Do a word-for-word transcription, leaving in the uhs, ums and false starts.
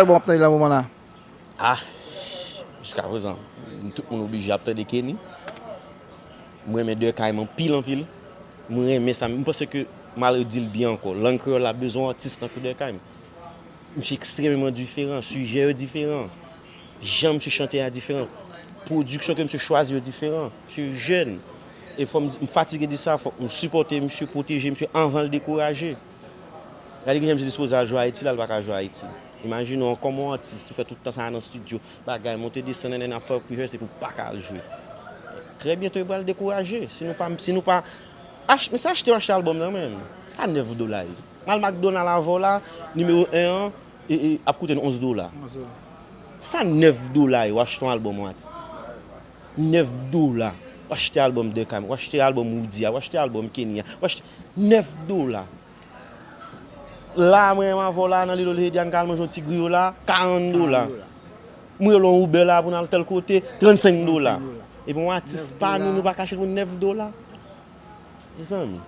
Album ap tande nan moman la? Ah, jiska prezan, tout moun oblije ap tande Kenny. Mwen renmen Durkheim anpil, anpil. Mwen renmen sa. Mwen panse ke, malgre di l byen ankò, lang kreyòl la bezwen yon atis tankou Durkheim. Misye ekstrèmeman diferan, sijè yo diferan. Jan misye chante a diferan. Pwodiksyon ke misye chwazi yo diferan. Misye jèn. E fò m di, m fatige di sa, fòk nou sipòte misye, pwoteje misye anvan l dekouraje. Gade ki jan misye dispoze al jwe Ayiti la, l pa ka jwe Ayiti. Imajine w kòm yon atis, ou fè tout tan sa a nan estidyo, bagay, monte desann, nènè, ap fè rehearse epi w pa ka al jwe. Trè byento yo pral dekouraje. Si nou pa, si nou pa, ach, misye achte, achte albòm nan menm. A nèf dola ye. M al McDonald avè w la, nimewo en an, e, e, ap koute n onz dola. Sa nèf dola ye, w achte yon albòm yon atis. Nèf dola. W achte albòm Durkheim, w achte albòm Roody a, w achte albòm Kenny a, w achte nèf dola. La, mwen menm avè w la, nan Little Haiti a, n ka al manje yon ti griyo la, karant dola. M rele yon Uber la pou n al tèl kote, trannsenk dola. Epi yon atis pa nou, nou pa ka achte l pou nèf dola. Mezanmi.